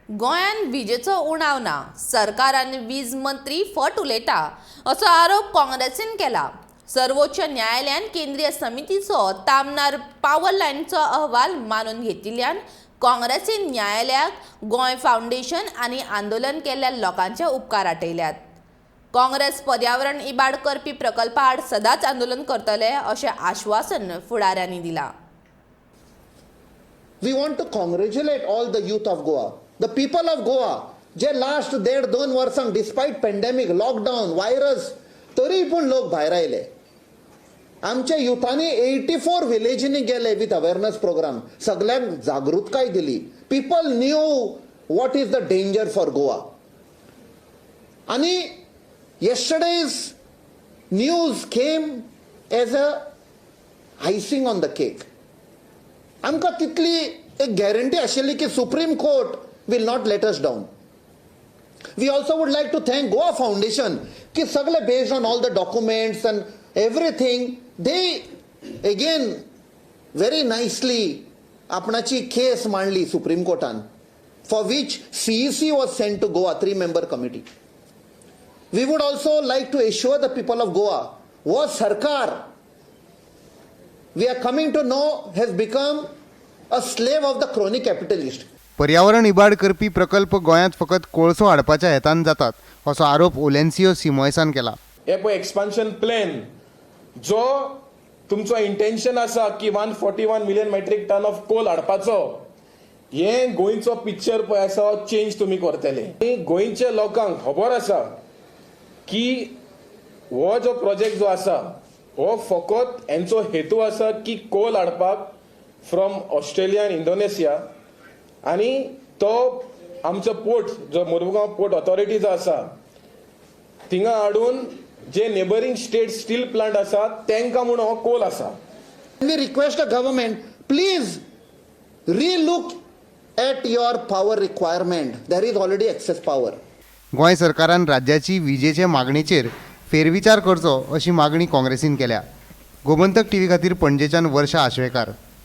गोंयांत विजेचो उणाव ना, सरकार आनी वीज मंत्री फट उलयता असो आरोप काँग्रेसीन केला. सर्वोच्च न्यायालयान केंद्रीय समितीचो तामनार पावर लायनीचो अहवाल मानून घेतिल्ल्यान काँग्रेसीन न्यायालयाक, गोंय फावंडेशन आनी आंदोलन केल्ल्या लोकांचे उपकार आटयल्यात. काँग्रेस पर्यावरण इबाड करपी प्रकल्पा आड सदांच आंदोलन करतले अशें आश्वासन फुडाऱ्यांनी दिलां. We want to congratulate all the youth of Goa, the people of Goa, J last देड दोन वर्सांक डिस्पायट पेंडेमीक, लॉकडावन, व्हायरस, तरी पूण लोक भायर आयले. आमच्या युथांनी 84 विलेजींनी गेले विथ अवेरनस प्रोग्राम, सगल्यांक जागृतकाय दिली. People knew what is the danger for Goa. आनी yesterday's news came as a icing on the cake. आमकां तितली एक गॅरंटी आशिल्ली की Supreme Court will not let us down. We also would like to thank Goa Foundation की सगळे based on all the documents and everything, they again very nicely आपणाची केस मांडली supreme कोर्टान, for which CEC was sent to Goa, three member committee. We would also like to assure the people of Goa, हो सरकार, we are coming to know, has become a slave of the crony capitalist. पर्यावरण इबाड करपी प्रकल्प गोंयांत फकत कोळसो हाडपाच्या हेतान जातात असो आरोप ओलेन्सियो सिमोयसान केला. हे पळय एक्सपान्शन प्लॅन जो तुमचो इंटेन्शन आसा की 141 million metric ton of coal हाडपाचो, हे गोंयचो पिक्चर पळय आसा, चेंज तुमी करतले. आनी गोंयच्या लोकांक खबर आसा की हो जो प्रोजेक्ट जो आसा, हो फकत हेंचो हेतू आसा की कोल हाडपाक फ्रॉम ऑस्ट्रेलिया आनी इंडोनेशिया आनी तो आमचो पोर्ट जो मुरगांव पोर्ट ऑथॉरिटी जो आसा, थिंगा हाडून जे नेबरींग स्टेट स्टील प्लांट आसा, तांकां म्हूण हो कोल आसा. We request the government, please relook at your power requirement. There is already excess power. Goa सरकारान राज्याची विजेचे मागणेचेर फेरविचार करचो अशी मागणी काँग्रेसीन केल्या. गोमंतक टीव्ही खातीर पणजेच्यान वर्षा आश्वेकार.